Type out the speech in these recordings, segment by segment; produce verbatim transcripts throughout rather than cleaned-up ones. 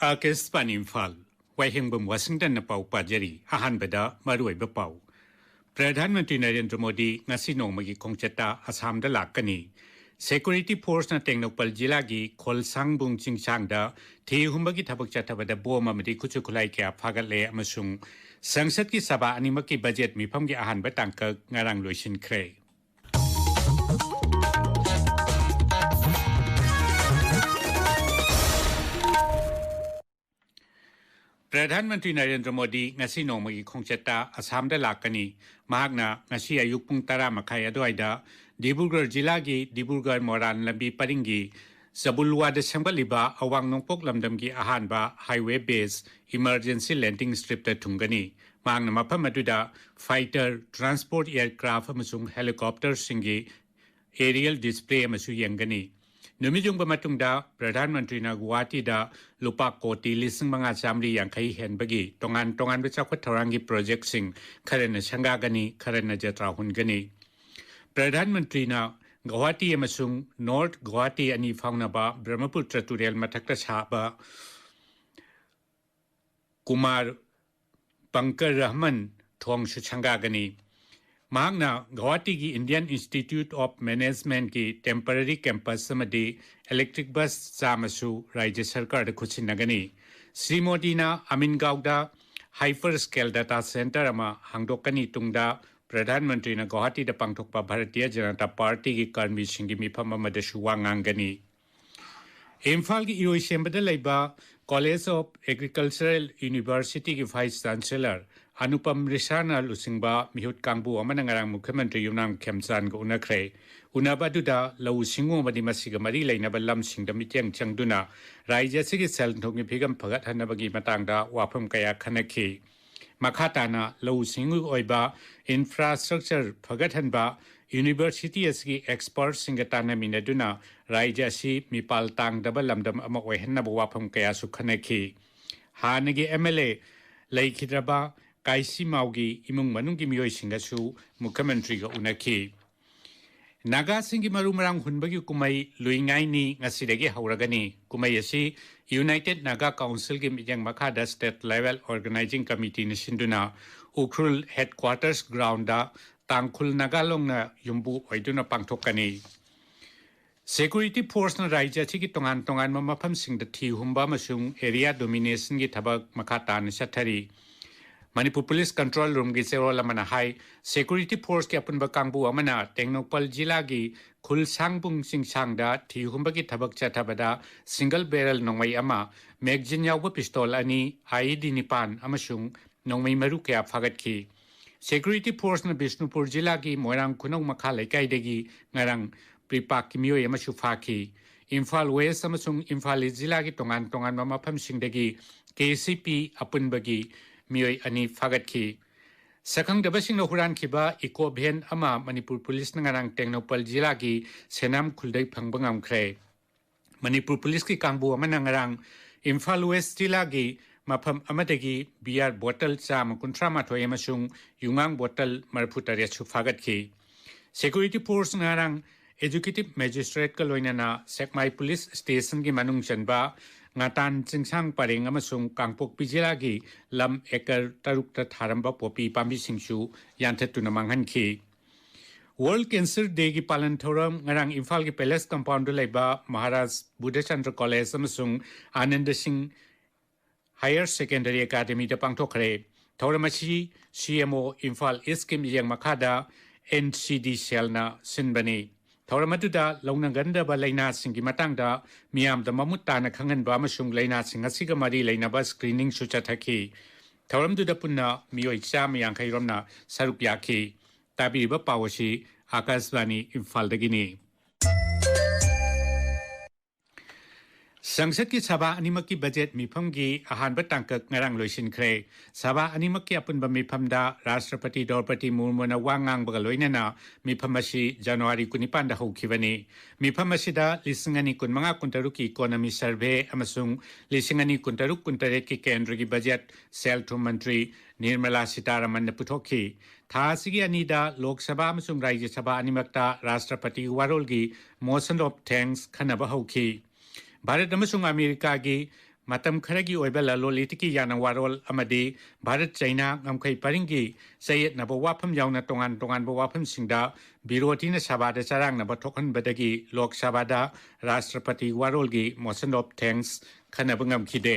ꯑꯥꯀꯥꯁꯕꯥꯅꯤ ꯏꯝꯐꯥꯜ, ꯋꯥꯍꯦꯡꯕꯝ ꯋꯥꯁꯤꯡꯇꯟꯅ ꯄꯥꯎ ꯄꯥꯖꯔꯤ꯫ ꯑꯍꯥꯟꯕꯗ ꯃꯔꯨꯑꯣꯏꯕ ꯄꯥꯎ꯫ ꯄ꯭ꯔꯙꯥꯟ ꯃꯟꯇ꯭ꯔꯤ ꯅꯔꯦꯟꯗ꯭ꯔ ꯃꯣꯗꯤ ꯉꯁꯤ ꯅꯣꯡꯃꯒꯤ ꯈꯣꯡꯆꯠꯇ ꯑꯁꯥꯝꯗ ꯂꯥꯛꯀꯅꯤ꯫ ꯁꯦꯀ꯭ꯌꯨꯔꯤꯇꯤ ꯐꯣꯔꯁꯅ ꯇꯦꯡꯅꯧꯄꯜ ꯖꯤꯂꯥꯒꯤ ꯈꯣꯜꯁꯥꯡꯕꯨꯡ ꯆꯤꯡꯁꯥꯡꯗ ꯊꯤ ꯍꯨꯝꯕꯒꯤ ꯊꯕꯛ ꯆꯠꯊꯕꯗ ꯕꯣꯝ ꯑꯃꯗꯤ ꯈꯨꯠꯁꯨ ꯈꯨꯠꯂꯥꯏ ꯀꯌꯥ ꯐꯥꯒꯠꯂꯦ ꯑꯃꯁꯨꯡ ꯁꯪꯁꯠꯀꯤ ꯁꯚꯥ ꯑꯅꯤꯃꯛꯀꯤ ꯕꯖꯦꯠ ꯃꯤꯐꯝꯒꯤ ꯑꯍꯥꯟꯕ ꯇꯥꯡꯀꯛ ꯉꯔꯥꯡ ꯂꯣꯏꯁꯤꯟꯈ꯭ꯔꯦ꯫ ꯄ꯭ꯔꯙꯥꯟ ꯃꯟꯇ꯭ꯔꯤ ꯅꯔꯦꯟꯗ꯭ꯔ ꯃꯣꯗꯤ ꯉꯁꯤ ꯅꯣꯡꯃꯒꯤ ꯈꯣꯡꯆꯠꯇ ꯑꯁꯥꯝꯗ ꯂꯥꯛꯀꯅꯤ꯫ ꯃꯍꯥꯛꯅ ꯉꯁꯤ ꯑꯌꯨꯛ ꯄꯨꯡ ꯇꯔꯥ ꯃꯈꯥꯏ ꯑꯗꯨꯋꯥꯏꯗ ꯗꯤꯕ꯭ꯔꯨꯒꯔ ꯖꯤꯂꯥꯒꯤ ꯗꯤꯕ꯭ꯔꯨꯒꯔ ꯃꯣꯔꯥꯟ ꯂꯝꯕꯤ ꯄꯔꯤꯡꯒꯤ ꯆꯕꯨꯜꯋꯥꯗ ꯁꯦꯝꯒꯠꯂꯤꯕ ꯑꯋꯥꯡ ꯅꯣꯡꯄꯣꯛ ꯂꯝꯗꯝꯒꯤ ꯑꯍꯥꯟꯕ highway based emergency landing stripꯇ ꯊꯨꯡꯒꯅꯤ꯫ ꯃꯍꯥꯛꯅ ꯃꯐꯝ ꯑꯗꯨꯗ fighter, transport aircraft ꯑꯃꯁꯨꯡ helicopterꯁꯤꯡꯒꯤ aerial display ꯑꯃꯁꯨ ꯌꯦꯡꯒꯅꯤ꯫ ꯅꯨꯃꯤꯠ ꯌꯨꯡꯕ ꯃꯇꯨꯡꯗ ꯄ꯭ꯔꯙꯥꯟ ꯃꯟꯇ꯭ꯔꯤꯅ ꯒꯨꯋꯥꯍꯥꯇꯤꯗ ꯂꯨꯄꯥ ꯀꯣꯇꯤ ꯂꯤꯁꯤꯡ ꯃꯉꯥ ꯆꯥꯃꯔꯤ ꯌꯥꯡꯈꯩ ꯍꯦꯟꯕꯒꯤ ꯇꯣꯉꯥꯟ ꯇꯣꯉꯥꯟꯕ ꯆꯥꯎꯈꯠ ꯊꯧꯔꯥꯡꯒꯤ ꯄ꯭ꯔꯣꯖꯦꯛꯁꯤꯡ ꯈꯔꯅ ꯁꯪꯒꯥꯒꯅꯤ, ꯈꯔꯅ ꯖꯇ꯭ꯔꯥ ꯍꯨꯟꯒꯅꯤ꯫ ꯄ꯭ꯔꯙꯥꯟ ꯃꯟꯇ꯭ꯔꯤꯅ ꯒꯨꯋꯥꯍꯥꯇꯤ ꯑꯃꯁꯨꯡ ꯅꯣꯔꯊ ꯒꯨꯋꯥꯍꯥꯇꯤ ꯑꯅꯤ ꯐꯥꯎꯅꯕ ꯕ꯭ꯔꯍꯃꯄꯨꯇ꯭ꯔ ꯇꯨꯔꯦꯜ ꯃꯊꯛꯇ ꯁꯥꯕ ꯀꯨꯃꯥꯔ ꯄꯪꯀꯔ ꯔꯍꯃꯟ ꯊꯣꯡꯁꯨ ꯁꯪꯒꯥꯒꯅꯤ꯫ ꯃꯍꯥꯛꯅ ꯒꯧꯍꯥꯇꯤꯒꯤ Indian Institute of Managementꯀꯤ temporary campus ꯑꯃꯗꯤ electric bus ꯆꯥꯝꯃꯁꯨ ꯔꯥꯖ꯭ꯌ ꯁꯔꯀꯥꯔꯗ ꯈꯨꯠꯁꯤꯟꯅꯒꯅꯤ꯫ ꯁ꯭ꯔꯤ ꯃꯣꯗꯤꯅ ꯑꯃꯤꯟꯒꯥꯎꯗ hyperscale data center ꯑꯃ ꯍꯥꯡꯗꯣꯛꯀꯅꯤ꯫ ꯇꯨꯡꯗ ꯄ꯭ꯔꯙꯥꯟ ꯃꯟꯇ꯭ꯔꯤꯅ ꯒꯧꯍꯥꯇꯤꯗ ꯄꯥꯡꯊꯣꯛꯄ ꯚꯥꯔꯇꯤꯌ ꯖꯅꯇꯥ ꯄꯥꯔꯇꯤꯒꯤ ꯀꯔꯃꯤꯁꯤꯡꯒꯤ ꯃꯤꯐꯝ ꯑꯃꯗꯁꯨ ꯋꯥ ꯉꯥꯡꯒꯅꯤ꯫ ꯏꯝꯐꯥꯜꯒꯤ ꯏꯔꯣꯏꯁꯦꯝꯕꯗ ꯂꯩꯕ College of Agricultural Universityꯒꯤ Vice Chancellor Anupam ꯔꯤꯁꯥꯅ ꯂꯨꯆꯤꯡꯕ ꯃꯤꯍꯨꯠ ꯀꯥꯡꯕꯨ ꯑꯃꯅ ꯉꯔꯥꯡ ꯃꯨꯈ꯭ꯌ ꯃꯟꯇ꯭ꯔꯤ ꯌꯨꯝꯅꯥꯝ ꯈꯦꯝꯆꯥꯟꯒ ꯎꯅꯈ꯭ꯔꯦ꯫ ꯎꯅꯕ ꯑꯗꯨꯗ ꯂꯧꯎ ꯁꯤꯡꯎ ꯑꯃꯗꯤ ꯃꯁꯤꯒ ꯃꯔꯤ ꯂꯩꯅꯕ ꯂꯝꯁꯤꯡꯗ ꯃꯤꯠꯌꯦꯡ ꯆꯪꯗꯨꯅ ꯔꯥꯖ꯭ꯌ ꯑꯁꯤꯒꯤ ꯁꯦꯜ ꯊꯨꯝꯒꯤ ꯐꯤꯕꯝ ꯐꯒꯠꯍꯟꯅꯕꯒꯤ ꯃꯇꯥꯡꯗ ꯋꯥꯐꯝ ꯀꯌꯥ ꯈꯟꯅꯈꯤ꯫ ꯃꯈꯥ ꯇꯥꯅ ꯂꯧꯎ ꯁꯤꯡꯎꯒꯤ ꯑꯣꯏꯕ infrastructure ꯐꯒꯠꯍꯟꯕ, university ꯑꯁꯤꯒꯤ expertꯁꯤꯡꯒ ꯇꯥꯟꯅꯃꯤꯟꯅꯗꯨꯅ ꯔꯥꯖ꯭ꯌ ꯑꯁꯤ ꯃꯤꯄꯥꯜ ꯇꯥꯡꯗꯕ ꯂꯝꯗꯝ ꯑꯃ ꯑꯣꯏꯍꯟꯅꯕ ꯋꯥꯐꯝ ꯀꯌꯥꯁꯨ ꯈꯟꯅꯈꯤ꯫ ꯍꯥꯟꯅꯒꯤ MLA ꯂꯩꯈꯤꯗ꯭ꯔꯕ ꯀꯥꯏꯁꯤꯃꯥꯎꯒꯤ ꯏꯃꯨꯡ ꯃꯅꯨꯡꯒꯤ ꯃꯤꯑꯣꯏꯁꯤꯡꯒꯁꯨ ꯃꯨꯈ꯭ꯌ ꯃꯟꯇ꯭ꯔꯤꯒ ꯎꯅꯈꯤ꯫ ꯅꯥꯒꯥꯁꯤꯡꯒꯤ ꯃꯔꯨ ꯃꯔꯥꯡ ꯍꯨꯟꯕꯒꯤ ꯀꯨꯝꯍꯩ ꯂꯨꯏꯉꯥꯏꯅꯤ ꯉꯁꯤꯗꯒꯤ ꯍꯧꯔꯒꯅꯤ꯫ ꯀꯨꯝꯍꯩ ꯑꯁꯤ United Naga Councilꯒꯤ ꯃꯤꯠꯌꯦꯡ ꯃꯈꯥꯗ State Level Organizing Committeeꯅ ꯁꯤꯟꯗꯨꯅ ꯎꯈ꯭ꯔꯨꯜ Headquarters Groundꯗ ꯇꯥꯡꯈꯨꯜ ꯅꯥꯒꯥ ꯂꯣꯡꯅ ꯌꯨꯝꯕꯨ ꯑꯣꯏꯗꯨꯅ ꯄꯥꯡꯊꯣꯛꯀꯅꯤ꯫ Security Forceꯅ ꯔꯥꯖ꯭ꯌ ꯑꯁꯤꯒꯤ ꯇꯣꯉꯥꯟ ꯇꯣꯉꯥꯟꯕ ꯃꯐꯝꯁꯤꯡꯗ ꯊꯤ ꯍꯨꯝꯕ ꯑꯃꯁꯨꯡ Area Dominationꯒꯤ ꯊꯕꯛ ꯃꯈꯥ ꯇꯥꯅ ꯆꯠꯊꯔꯤ꯫ ꯃꯅꯤꯄꯨꯔ Police Control Roomꯒꯤ ꯆꯦꯔꯣꯜ ꯑꯃꯅ ꯍꯥꯏ, Security Forceꯀꯤ ꯑꯄꯨꯟꯕ ꯀꯥꯡꯕꯨ ꯑꯃꯅ ꯇꯦꯡꯅꯧꯄꯜ ꯖꯤꯂꯥꯒꯤ ꯈꯨꯜꯁꯥꯡꯕꯨꯡ ꯆꯤꯡꯁꯥꯡꯗ ꯊꯤ ꯍꯨꯝꯕꯒꯤ ꯊꯕꯛ ꯆꯠꯊꯕꯗ single barrel ꯅꯣꯡꯃꯩ ꯑꯃ, magazine ꯌꯥꯎꯕ pistol ꯑꯅꯤ, IED ꯅꯤꯄꯥꯟ ꯑꯃꯁꯨꯡ ꯅꯣꯡꯃꯩ ꯃꯔꯨ ꯀꯌꯥ ꯐꯥꯒꯠꯈꯤ꯫ Security Forceꯅ ꯕꯤꯁꯅꯨꯄꯨꯔ ꯖꯤꯂꯥꯒꯤ ꯃꯣꯏꯔꯥꯡ ꯈꯨꯅꯧ ꯃꯈꯥ ꯂꯩꯀꯥꯏꯗꯒꯤ ꯉꯔꯥꯡ ꯄ꯭ꯔꯤꯄꯥꯛꯀꯤ ꯃꯤꯑꯣꯏ ꯑꯃꯁꯨ ꯐꯥꯈꯤ꯫ ꯏꯝꯐꯥꯜ West ꯑꯃꯁꯨꯡ ꯏꯝꯐꯥꯜ East ꯖꯤꯂꯥꯒꯤ ꯇꯣꯉꯥꯟ ꯇꯣꯉꯥꯟꯕ ꯃꯐꯝꯁꯤꯡꯗꯒꯤ KCP ꯑꯄꯨꯟꯕꯒꯤ ꯃꯤꯑꯣꯏ ꯑꯅꯤ ꯐꯥꯒꯠꯈꯤ꯫ ꯁꯛꯈꯪꯗꯕꯁꯤꯡꯅ ꯍꯨꯔꯥꯟꯈꯤꯕ eco van ꯑꯃ ꯃꯅꯤꯄꯨꯔ Policeꯅ ꯉꯔꯥꯡ ꯇꯦꯡꯅꯧꯄꯜ ꯖꯤꯂꯥꯒꯤ ꯁꯦꯅꯥꯝ ꯈꯨꯜꯗꯩ ꯐꯪꯕ ꯉꯝꯈ꯭ꯔꯦ꯫ ꯃꯅꯤꯄꯨꯔ Policeꯀꯤ ꯀꯥꯡꯕꯨ ꯑꯃꯅ ꯉꯔꯥꯡ ꯏꯝꯐꯥꯜ West ꯖꯤꯂꯥꯒꯤ ꯃꯐꯝ ꯑꯃꯗꯒꯤ beer bottle ꯆꯥꯝꯃ ꯀꯨꯟꯊ꯭ꯔꯥ ꯃꯥꯊꯣꯏ ꯑꯃꯁꯨꯡ ꯌꯨꯉꯥꯡ bottle ꯃꯔꯤꯐꯨ ꯇꯔꯦꯠꯁꯨ ꯐꯥꯒꯠꯈꯤ꯫ Security Forceꯅ ꯉꯔꯥꯡ Executive Magistrateꯀ ꯂꯣꯏꯅꯅ ꯁꯦꯛꯃꯥꯏ Police Stationꯒꯤ ꯃꯅꯨꯡ ꯆꯟꯕ ꯉꯥꯇꯥꯟ ꯆꯤꯡꯁꯥꯡ ꯄꯔꯦꯡ ꯑꯃꯁꯨꯡ ꯀꯥꯡꯄꯣꯛꯄꯤ ꯖꯤꯂꯥꯒꯤ ꯂꯝ acre ꯇꯔꯨꯛꯇ ꯊꯥꯔꯝꯕ ꯄꯣꯄꯤ ꯄꯥꯝꯕꯤꯁꯤꯡꯁꯨ ꯌꯥꯟꯊꯠꯇꯨꯅ ꯃꯥꯡꯍꯟꯈꯤ꯫ World Cancer Dayꯒꯤ ꯄꯥꯂꯟ ꯊꯧꯔꯝ ꯉꯔꯥꯡ ꯏꯝꯐꯥꯜꯒꯤ Palace Compoundꯗ ꯂꯩꯕ ꯃꯍꯥꯔꯥꯖ ꯕꯨꯙꯆꯟꯗ꯭ꯔ College ꯑꯃꯁꯨꯡ ꯑꯥꯅꯟꯗ ꯁꯤꯡ Higher Secondary Academyꯗ ꯄꯥꯡꯊꯣꯛꯈ꯭ꯔꯦ꯫ ꯊꯧꯔꯝ ꯑꯁꯤ CMO ꯏꯝꯐꯥꯜ Eastꯀꯤ ꯃꯤꯠꯌꯦꯡ ꯃꯈꯥꯗ NCD cellꯅ ꯁꯤꯟꯕꯅꯤ꯫ ꯊꯧꯔꯝ ꯑꯗꯨꯗ ꯂꯧꯅꯒꯟꯗꯕ ꯂꯥꯏꯅꯥꯁꯤꯡꯒꯤ ꯃꯇꯥꯡꯗ ꯃꯤꯌꯥꯝꯗ ꯃꯃꯨꯠ ꯇꯥꯅ ꯈꯪꯍꯟꯕ ꯑꯃꯁꯨꯡ ꯂꯥꯏꯅꯥꯁꯤꯡ ꯑꯁꯤꯒ ꯃꯔꯤ ꯂꯩꯅꯕ screeningꯁꯨ ꯆꯠꯊꯈꯤ꯫ ꯊꯧꯔꯝꯗꯨꯗ ꯄꯨꯟꯅ ꯃꯤꯑꯣꯏ ꯆꯥꯝꯃ ꯌꯥꯡꯈꯩ ꯔꯣꯝꯅ ꯁꯔꯨꯛ ꯌꯥꯈꯤ꯫ ꯇꯥꯕꯤꯔꯤꯕ ꯄꯥꯎ ꯑꯁꯤ ꯑꯥꯀꯥꯁꯕꯥꯅꯤ ꯏꯝꯐꯥꯜꯗꯒꯤꯅꯤ꯫ ꯁꯪꯁꯠꯀꯤ ꯁꯚꯥ ꯑꯅꯤꯃꯛꯀꯤ ꯕꯖꯦꯠ ꯃꯤꯐꯝꯒꯤ ꯑꯍꯥꯟꯕ ꯇꯥꯡꯀꯛ ꯉꯔꯥꯡ ꯂꯣꯏꯁꯤꯟꯈ꯭ꯔꯦ꯫ ꯁꯚꯥ ꯑꯅꯤꯃꯛꯀꯤ ꯑꯄꯨꯟꯕ ꯃꯤꯐꯝꯗ ꯔꯥꯁꯇ꯭ꯔꯄꯇꯤ ꯗ꯭ꯔꯧꯄꯗꯤ ꯃꯨꯔꯃꯨꯅ ꯋꯥ ꯉꯥꯡꯕꯒ ꯂꯣꯏꯅꯅ ꯃꯤꯐꯝ ꯑꯁꯤ ꯖꯅꯋꯥꯔꯤ ꯀꯨꯟꯅꯤꯄꯥꯟꯗ ꯍꯧꯈꯤꯕꯅꯤ꯫ ꯃꯤꯐꯝ ꯑꯁꯤꯗ ꯂꯤꯁꯤꯡ ꯑꯅꯤ ꯀꯨꯟꯃꯉꯥ ꯀꯨꯟꯇꯔꯨꯛꯀꯤ ꯏꯀꯣꯅꯣꯃꯤ ꯁꯔꯚꯦ ꯑꯃꯁꯨꯡ ꯂꯤꯁꯤꯡ ꯑꯅꯤ ꯀꯨꯟꯇꯔꯨꯛ ꯀꯨꯟꯇꯔꯦꯠꯀꯤ ꯀꯦꯟꯗ꯭ꯔꯒꯤ ꯕꯖꯦꯠ ꯁꯦꯜ ꯊꯨꯝ ꯃꯟꯇ꯭ꯔꯤ ꯅꯤꯔꯃꯂꯥ ꯁꯤꯇꯥꯔꯥꯃꯟꯅ ꯄꯨꯊꯣꯛꯈꯤ꯫ ꯊꯥ ꯑꯁꯤꯒꯤ ꯑꯅꯤꯗ ꯂꯣꯛ ꯁꯚꯥ ꯑꯃꯁꯨꯡ ꯔꯥꯖ꯭ꯌ ꯁꯚꯥ ꯑꯅꯤꯃꯛꯇ ꯔꯥꯁꯇ꯭ꯔꯄꯇꯤ ꯋꯥꯔꯣꯜꯒꯤ ꯃꯣꯁꯟ ꯑꯣꯐ ꯊꯦꯡꯛꯁ ꯈꯟꯅꯕ ꯍꯧꯈꯤ꯫ ꯚꯥꯔꯠ ꯑꯃꯁꯨꯡ ꯑꯃꯦꯔꯤꯀꯥꯒꯤ ꯃꯇꯝ ꯈꯔꯒꯤ ꯑꯣꯏꯕ ꯂꯂꯣꯟ ꯏꯇꯤꯛꯀꯤ ꯌꯥꯅ ꯋꯥꯔꯣꯜ ꯑꯃꯗꯤ ꯚꯥꯔꯠ ꯆꯩꯅꯥ ꯉꯝꯈꯩ ꯄꯔꯤꯡꯒꯤ ꯆꯌꯦꯠꯅꯕ ꯋꯥꯐꯝ ꯌꯥꯎꯅ ꯇꯣꯉꯥꯟ ꯇꯣꯉꯥꯟꯕ ꯋꯥꯐꯝꯁꯤꯡꯗ ꯕꯤꯔꯣꯙꯤꯅ ꯁꯚꯥꯗ ꯆꯔꯥꯡꯅꯕ ꯊꯣꯛꯍꯟꯕꯗꯒꯤ ꯂꯣꯛ ꯁꯚꯥꯗ ꯔꯥꯁꯇ꯭ꯔꯄꯇꯤ ꯋꯥꯔꯣꯜꯒꯤ ꯃꯣꯁꯟ ꯑꯣꯐ ꯊꯦꯡꯛꯁ ꯈꯟꯅꯕ ꯉꯝꯈꯤꯗꯦ꯫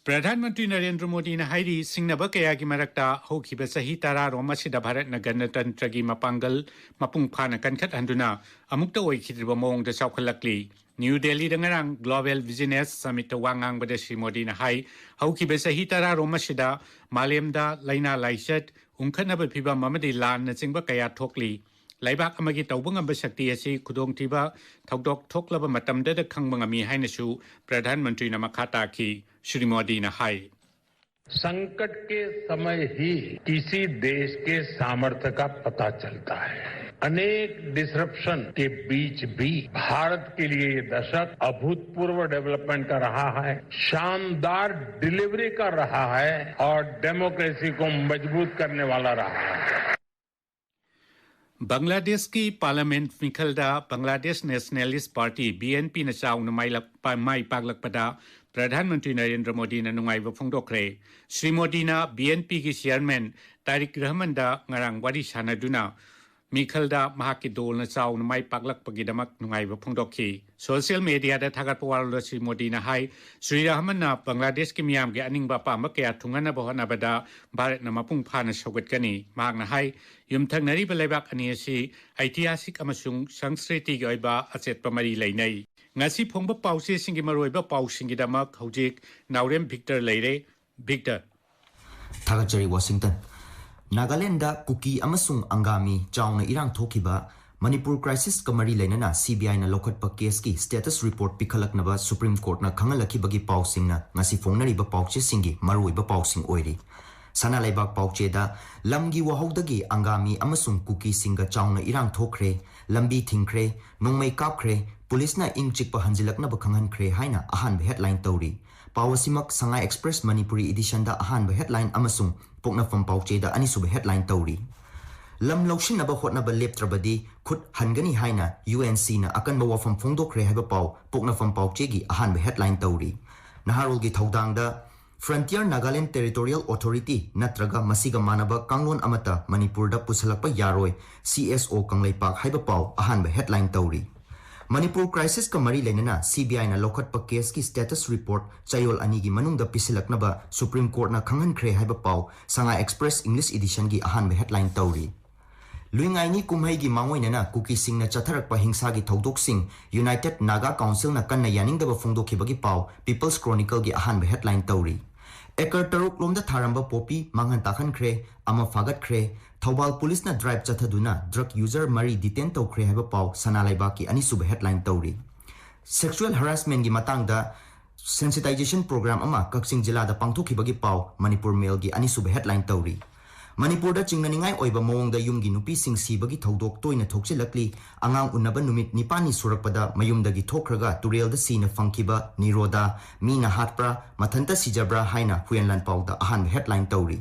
ꯄ꯭ꯔꯙꯥꯟ ꯃꯟꯇ꯭ꯔꯤ ꯅꯔꯦꯟꯗ꯭ꯔ ꯃꯣꯗꯤꯅ ꯍꯥꯏꯔꯤ, ꯁꯤꯡꯅꯕ ꯀꯌꯥꯒꯤ ꯃꯔꯛꯇ ꯍꯧꯈꯤꯕ ꯆꯍꯤ ꯇꯔꯥꯔꯣꯝ ꯑꯁꯤꯗ ꯚꯥꯔꯠꯅ ꯒꯅꯇꯟꯇ꯭ꯔꯒꯤ ꯃꯄꯥꯡꯒꯜ ꯃꯄꯨꯡ ꯐꯥꯅ ꯀꯟꯈꯠꯍꯟꯗꯨꯅ ꯑꯃꯨꯛꯇ ꯑꯣꯏꯈꯤꯗ꯭ꯔꯤꯕ ꯃꯑꯣꯡꯗ ꯆꯥꯎꯈꯠꯂꯛꯂꯤ꯫ ꯅ꯭ꯌꯨ ꯗꯦꯜꯂꯤꯗ ꯉꯔꯥꯡ ꯒ꯭ꯂꯣꯕꯦꯜ ꯕꯤꯖꯤꯅꯦꯁ ꯁꯃꯤꯠꯇ ꯋꯥ ꯉꯥꯡꯕꯗ ꯁ꯭ꯔꯤ ꯃꯣꯗꯤꯅ ꯍꯥꯏ, ꯍꯧꯈꯤꯕ ꯆꯍꯤ ꯇꯔꯥꯔꯣꯝ ꯑꯁꯤꯗ ꯃꯥꯂꯦꯝꯗ ꯂꯥꯏꯅꯥ ꯂꯥꯏꯆꯠ, ꯎꯪꯈꯠꯅꯕ ꯐꯤꯚꯝ ꯑꯃꯗꯤ ꯂꯥꯟꯅꯆꯤꯡꯕ ꯀꯌꯥ ꯊꯣꯛꯂꯤ꯫ ꯂꯩꯕꯥꯛ ꯑꯃꯒꯤ ꯇꯧꯕ ꯉꯝꯕ ꯁꯛꯇꯤ ꯑꯁꯤ ꯈꯨꯗꯣꯡꯊꯤꯕ ꯊꯧꯗꯣꯛ ꯊꯣꯛꯂꯕ ꯃꯇꯝꯗꯗ ꯈꯪꯕ ꯉꯝꯃꯤ ꯍꯥꯏꯅꯁꯨ ꯄ꯭ꯔꯙꯥꯟ ꯃꯟꯇ꯭ꯔꯤꯅ ꯃꯈꯥ ꯇꯥꯈꯤ꯫ ꯁ꯭ꯔꯤ ꯃꯣꯗꯤꯅ ꯍꯥꯏ꯫ संकट के समय ही किसी देश के सामर्थ्य का पता चलता है। अनेक डिसरप्शन के बीच भी भारत के लिए ये दशक अभूतपूर्व डेवलपमेंट का रहा है, शानदार डिलीवरी का रहा है और डेमोक्रेसी को मजबूत करने वाला रहा है। ꯕꯪꯒ꯭ꯂꯥꯗꯦꯁꯀꯤ ꯄꯥꯔꯂꯥꯃꯦꯟꯠ ꯃꯤꯈꯜꯗ Bangladesh nationalist party, B N ꯄꯤꯅ ꯆꯥꯎꯅ ꯃꯥꯏꯂꯛ-, ꯄꯥ-, ꯃꯥꯏ ꯄꯥꯛꯂꯛꯄꯗ ꯄ꯭ꯔꯙꯥꯟ ꯃꯟꯇ꯭ꯔꯤ ꯅꯔꯦꯟꯗ꯭ꯔ ꯃꯣꯗꯤꯅ ꯅꯨꯡꯉꯥꯏꯕ ꯐꯣꯡꯗꯣꯛꯈ꯭ꯔꯦ꯫ ꯁ꯭ꯔꯤ ꯃꯣꯗꯤꯅ ꯕꯤ ꯑꯦꯟ ꯄꯤꯒꯤ ꯆꯤꯌꯔꯃꯦꯟ ꯇꯥꯔꯤꯛ ꯔꯍꯃꯟꯗ ꯉꯔꯥꯡ ꯋꯥꯔꯤ ꯁꯥꯟꯅꯗꯨꯅ ꯃꯤꯈꯜꯗ ꯃꯍꯥꯛꯀꯤ ꯗꯣꯜꯅ ꯆꯥꯎꯅ ꯃꯥꯏ ꯄꯥꯛꯂꯛꯄꯒꯤꯗꯃꯛ ꯅꯨꯡꯉꯥꯏꯕ ꯐꯣꯡꯗꯣꯛꯈꯤ꯫ ꯁꯣꯁꯤꯌꯦꯜ ꯃꯦꯗꯤꯌꯥꯗ ꯊꯥꯒꯠꯄ ꯋꯥꯔꯣꯜꯗ ꯁ꯭ꯔꯤ ꯃꯣꯗꯤꯅ ꯍꯥꯏ, ꯁ꯭ꯔꯤ ꯔꯍꯃꯟꯅ ꯕꯪꯒ꯭ꯂꯥꯗꯦꯁꯀꯤ ꯃꯤꯌꯥꯝꯒꯤ ꯑꯅꯤꯡꯕ ꯑꯄꯥꯝꯕ ꯀꯌꯥ ꯊꯨꯡꯍꯟꯅꯕ ꯍꯣꯠꯅꯕꯗ ꯚꯥꯔꯠꯅ ꯃꯄꯨꯡ ꯐꯥꯅ ꯁꯧꯒꯠꯀꯅꯤ꯫ ꯃꯍꯥꯛꯅ ꯍꯥꯏ, ꯌꯨꯝꯊꯪꯅꯔꯤꯕ ꯂꯩꯕꯥꯛ ꯑꯅꯤ ꯑꯁꯤ ꯑꯩꯇꯤꯍꯥꯁꯤꯛ ꯑꯃꯁꯨꯡ ꯁꯪꯁꯀ꯭ꯔꯤꯇꯤꯒꯤ ꯑꯣꯏꯕ ꯑꯆꯦꯠꯄ ꯃꯔꯤ ꯂꯩꯅꯩ꯫ ꯉꯁꯤ ꯐꯣꯡꯕ ꯄꯥꯎꯆꯦꯁꯤꯡꯒꯤ ꯃꯔꯨꯑꯣꯏꯕ ꯄꯥꯎꯁꯤꯡꯒꯤꯗꯃꯛ ꯍꯧꯖꯤꯛ ꯅꯥꯎꯔꯦꯝ ꯚꯤꯛꯇꯔ ꯂꯩꯔꯦ꯫ ꯚꯤꯛꯇꯔ꯫ ꯊꯥꯒꯠꯆꯔꯤ, ꯋꯥꯁꯤꯡꯇꯟ꯫ ꯅꯥꯒꯥꯂꯦꯟꯗ ꯀꯨꯀꯤ ꯑꯃꯁꯨꯡ ꯑꯪꯒꯥꯃꯤ ꯆꯥꯎꯅ ꯏꯔꯥꯡ ꯊꯣꯛꯈꯤꯕ ꯃꯅꯤꯄꯨꯔ crisis ꯀ ꯃꯔꯤ ꯂꯩꯅꯅ C B I ꯅ ꯂꯧꯈꯠꯄ case ꯀꯤ status report ꯄꯤꯈꯠꯂꯛꯅꯕ Supreme Court ꯅ ꯈꯪꯍꯜꯂꯛꯈꯤꯕꯒꯤ ꯄꯥꯎꯁꯤꯡꯅ ꯉꯁꯤ ꯐꯣꯡꯅꯔꯤꯕ ꯄꯥꯎꯆꯦꯁꯤꯡꯒꯤ ꯃꯔꯨꯑꯣꯏꯕ ꯄꯥꯎꯁꯤꯡ ꯑꯣꯏꯔꯤ꯫ ꯁꯅꯥ ꯂꯩꯕꯥꯛ ꯄꯥꯎꯆꯦꯗ ꯂꯝꯒꯤ ꯋꯥꯍꯧꯗꯒꯤ ꯑꯪꯒꯥꯃꯤ ꯑꯃꯁꯨꯡ ꯀꯨꯀꯤꯁꯤꯡꯒ ꯆꯥꯎꯅ ꯏꯔꯥꯡ ꯊꯣꯛꯈ꯭ꯔꯦ, ꯂꯝꯕꯤ ꯊꯤꯡꯈ꯭ꯔꯦ, ꯅꯣꯡꯃꯩ ꯀꯥꯞꯈ꯭ꯔꯦ, ꯄꯨꯂꯤꯁꯅ ꯏꯪ ꯆꯤꯛꯄ ꯍꯟꯖꯤꯜꯂꯛꯅꯕ ꯈꯪꯍꯟꯈ꯭ꯔꯦ ꯍꯥꯏꯅ ꯑꯍꯥꯟꯕ headline ꯇꯧꯔꯤ꯫ ꯄꯥꯎ ꯑꯁꯤꯃꯛ ꯁꯉꯥꯏ Express ꯃꯅꯤꯄꯨꯔꯤ edition ꯗ ꯑꯍꯥꯟꯕ headline ꯑꯃꯁꯨꯡ ꯄꯣꯛꯅꯐꯝ ꯄꯥꯎꯆꯦꯗ ꯑꯅꯤꯁꯨꯕ headline ꯇꯧꯔꯤ꯫ ꯂꯝ ꯂꯧꯁꯤꯟꯅꯕ ꯍꯣꯠꯅꯕ ꯂꯦꯞꯇ꯭ꯔꯕꯗꯤ ꯈꯨꯠ ꯍꯟꯒꯅꯤ ꯍꯥꯏꯅ U N C ꯅ ꯑꯀꯟꯕ ꯋꯥꯐꯝ ꯐꯣꯡꯗꯣꯛꯈ꯭ꯔꯦ ꯍꯥꯏꯕ ꯄꯥꯎ ꯄꯣꯛꯅꯐꯝ ꯄꯥꯎꯆꯦꯒꯤ ꯑꯍꯥꯟꯕ headline ꯇꯧꯔꯤ꯫ ꯅꯍꯥꯔꯣꯜꯒꯤ ꯊꯧꯗꯥꯡꯗ Frontier Nagaland Territorial Authority ꯅꯠꯇ꯭ꯔꯒ ꯃꯁꯤꯒ ꯃꯥꯟꯅꯕ ꯀꯥꯡꯂꯣꯟ ꯑꯃꯠꯇ ꯃꯅꯤꯄꯨꯔꯗ ꯄꯨꯁꯜꯂꯛꯄ ꯌꯥꯔꯣꯏ, C S O ꯀꯪꯂꯩꯄꯥꯛ ꯍꯥꯏꯕ ꯄꯥꯎ ꯑꯍꯥꯟꯕ headline ꯇꯧꯔꯤ꯫ ꯃꯅꯤꯄꯨꯔ crisis ꯀ ꯃꯔꯤ ꯂꯩꯅꯅ C B I ꯅ ꯂꯧꯈꯠꯄ case ꯀꯤ status report ꯆꯌꯣꯜ ꯑꯅꯤꯒꯤ ꯃꯅꯨꯡꯗ ꯄꯤꯁꯤꯜꯂꯛꯅꯕ Supreme Court ꯅ ꯈꯪꯍꯟꯈ꯭ꯔꯦ ꯍꯥꯏꯕ ꯄꯥꯎ ꯁꯉꯥꯏ Express English edition ꯒꯤ ꯑꯍꯥꯟꯕ headline ꯇꯧꯔꯤ꯫ ꯂꯨꯏꯉꯥꯏꯅꯤ ꯀꯨꯝꯍꯩꯒꯤ ꯃꯥꯡꯑꯣꯏꯅꯅ ꯀꯨꯀꯤꯁꯤꯡꯅ ꯆꯠꯊꯔꯛꯄ ꯍꯤꯡꯁꯥꯒꯤ ꯊꯧꯗꯣꯛꯁꯤꯡ United Naga Council ꯅ ꯀꯟꯅ ꯌꯥꯅꯤꯡꯗꯕ ꯐꯣꯡꯗꯣꯛꯈꯤꯕꯒꯤ ꯄꯥꯎ People's Chronicle ꯒꯤ ꯑꯍꯥꯟꯕ headline ꯇꯧꯔꯤ꯫ ꯑꯦꯀꯔ ꯇꯔꯨꯛ ꯂꯣꯝꯗ ꯊꯥꯔꯝꯕ ꯄꯣꯄꯤ ꯃꯥꯡꯍꯟ ꯇꯥꯛꯍꯟꯈ꯭ꯔꯦ, ꯑꯃ ꯐꯥꯒꯠꯈ꯭ꯔꯦ, ꯊꯧꯕꯥꯜ ꯄꯨꯂꯤꯁꯅ drive ꯆꯠꯊꯗꯨꯅ drug user ꯃꯔꯤ detain ꯇꯧꯈ꯭ꯔꯦ ꯍꯥꯏꯕ ꯄꯥꯎ ꯁꯅꯥ ꯂꯩꯕꯥꯛꯀꯤ ꯑꯅꯤꯁꯨꯕ headline ꯇꯧꯔꯤ꯫ Sexual harassment ꯀꯤ ꯃꯇꯥꯡꯗ sensitization program ꯑꯃ ꯀꯛꯆꯤꯡ ꯖꯤꯂꯥꯗ ꯄꯥꯡꯊꯣꯛꯈꯤꯕꯒꯤ ꯄꯥꯎ ꯃꯅꯤꯄꯨꯔ Mail ꯒꯤ ꯑꯅꯤꯁꯨꯕ headline ꯇꯧꯔꯤ꯫ ꯃꯅꯤꯄꯨꯔꯗ ꯆꯤꯡꯅꯅꯤꯡꯉꯥꯏ ꯑꯣꯏꯕ ꯃꯑꯣꯡꯗ ꯌꯨꯝꯒꯤ ꯅꯨꯄꯤꯁꯤꯡ ꯁꯤꯕꯒꯤ ꯊꯧꯗꯣꯛ ꯇꯣꯏꯅ ꯊꯣꯛꯆꯤꯜꯂꯛꯂꯤ꯫ ꯑꯉꯥꯡ ꯎꯅꯕ ꯅꯨꯃꯤꯠ ꯅꯤꯄꯥꯟꯅꯤ ꯁꯨꯔꯛꯄꯗ ꯃꯌꯨꯝꯗꯒꯤ ꯊꯣꯛꯈ꯭ꯔꯒ ꯇꯨꯔꯦꯜꯗ ꯁꯤꯅ ꯐꯪꯈꯤꯕ ꯅꯤꯔꯣꯗꯥ, ꯃꯤꯅ ꯍꯥꯠꯄ꯭ꯔꯥ, ꯃꯊꯟꯇ ꯁꯤꯖꯕ꯭ꯔꯥ ꯍꯥꯏꯅ ꯍꯨꯏꯌꯦꯟ ꯂꯥꯟꯄꯥꯎꯗ ꯑꯍꯥꯟꯕ headline ꯇꯧꯔꯤ꯫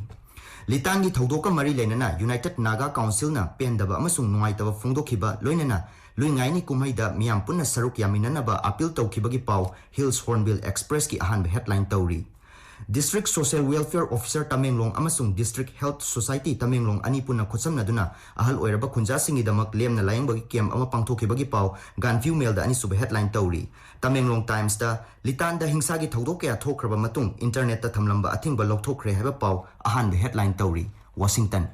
ꯂꯤꯇꯥꯟꯒꯤ ꯊꯧꯗꯣꯛꯀ ꯃꯔꯤ ꯂꯩꯅꯅ United Naga Council ꯅ ꯄꯦꯟꯗꯕ ꯑꯃꯁꯨꯡ ꯅꯨꯡꯉꯥꯏꯇꯕ ꯐꯣꯡꯗꯣꯛꯈꯤꯕ, ꯂꯣꯏꯅꯅ ꯂꯨꯏꯉꯥꯏꯅꯤ ꯀꯨꯝꯍꯩꯗ ꯃꯤꯌꯥꯝ ꯄꯨꯟꯅ ꯁꯔꯨꯛ ꯌꯥꯃꯤꯟꯅꯅꯕ appeal ꯇꯧꯈꯤꯕꯒꯤ ꯄꯥꯎ Hills Hornbill Express ꯀꯤ ꯑꯍꯥꯟꯕ headline ꯇꯧꯔꯤ꯫ District Social Welfare Officer Tamenglong ꯑꯃꯁꯨꯡ District Health Society ꯇꯃꯦꯡꯂꯣꯡ ꯑꯅꯤ ꯄꯨꯟꯅ ꯈꯨꯠꯁꯝꯅꯗꯨꯅ ꯑꯍꯜ ꯑꯣꯏꯔꯕ ꯈꯨꯟꯖꯥꯁꯤꯡꯒꯤꯗꯃꯛ ꯂꯦꯝꯅ ꯂꯥꯌꯦꯡꯕꯒꯤ camp ꯑꯃ ꯄꯥꯡꯊꯣꯛꯈꯤꯕꯒꯤ ꯄꯥꯎ Gaanphiu Mail ꯗ ꯑꯅꯤꯁꯨꯕ headline ꯇꯧꯔꯤ꯫ ꯇꯃꯦꯡꯂꯣꯡ Times ꯇ ꯂꯤꯇꯥꯟꯗ ꯍꯤꯡꯁꯥꯒꯤ ꯊꯧꯗꯣꯛ ꯀꯌꯥ ꯊꯣꯛꯈ꯭ꯔꯕ ꯃꯇꯨꯡ internet ꯇ ꯊꯝꯂꯝꯕ ꯑꯊꯤꯡꯕ ꯂꯧꯊꯣꯛꯈ꯭ꯔꯦ ꯍꯥꯏꯕ ꯄꯥꯎ ꯑꯍꯥꯟꯕ headline ꯇꯧꯔꯤ꯫ Washington꯫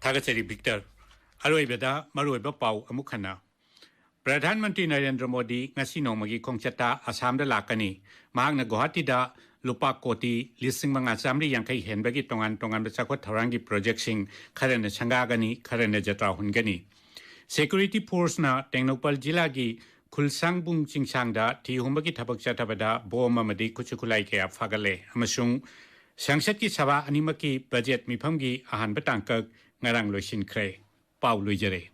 ꯊꯥꯒꯠꯆꯔꯤ ꯚꯤꯛꯇꯔ꯫ ꯑꯔꯣꯏꯕꯗ ꯃꯔꯨꯑꯣꯏꯕ ꯄꯥꯎ ꯑꯃꯨꯛ ꯍꯟꯅ꯫ ꯄ꯭ꯔꯙꯥꯟ ꯃꯟꯇ꯭ꯔꯤ ꯅꯔꯦꯟꯗ꯭ꯔ ꯃꯣꯗꯤ ꯉꯁꯤ ꯅꯣꯡꯃꯒꯤ ꯈꯣꯡꯆꯠꯇ ꯑꯁꯥꯝꯗ ꯂꯥꯛꯀꯅꯤ꯫ ꯃꯍꯥꯛꯅ ꯒꯨꯋꯥꯍꯥꯇꯤꯗ ꯂꯨꯄꯥ ꯀꯣꯇꯤ ꯂꯤꯁꯤꯡ ꯃꯉꯥ ꯆꯥꯃꯔꯤ ꯌꯥꯡꯈꯩ ꯍꯦꯟꯕꯒꯤ ꯇꯣꯉꯥꯟ ꯇꯣꯉꯥꯟꯕ ꯆꯥꯎꯈꯠ ꯊꯧꯔꯥꯡꯒꯤ ꯄ꯭ꯔꯣꯖꯦꯛꯁꯤꯡ ꯈꯔꯅ ꯁꯪꯒꯥꯒꯅꯤ, ꯈꯔꯅ ꯖꯇ꯭ꯔꯥ ꯍꯨꯟꯒꯅꯤ꯫ ꯁꯦꯀ꯭ꯌꯨꯔꯤꯇꯤ ꯐꯣꯔꯁꯅ ꯇꯦꯡꯅꯧꯄꯜ ꯖꯤꯂꯥꯒꯤ ꯈꯨꯜꯁꯥꯡꯕꯨꯡ ꯆꯤꯡꯁꯥꯡꯗ ꯊꯤ ꯍꯨꯝꯕꯒꯤ ꯊꯕꯛ ꯆꯠꯊꯕꯗ ꯕꯣꯝ ꯑꯃꯗꯤ ꯈꯨꯠꯁꯨ ꯈꯨꯠꯂꯥꯏ ꯀꯌꯥ ꯐꯥꯒꯠꯂꯦ ꯑꯃꯁꯨꯡ ꯁꯪꯁꯠꯀꯤ ꯁꯚꯥ ꯑꯅꯤꯃꯛꯀꯤ ꯕꯖꯦꯠ ꯃꯤꯐꯝꯒꯤ ꯑꯍꯥꯟꯕ ꯇꯥꯡꯀꯛ ꯉꯔꯥꯡ ꯂꯣꯏꯁꯤꯟꯈ꯭ꯔꯦ꯫ ꯄꯥꯎ ꯂꯣꯏꯖꯔꯦ꯫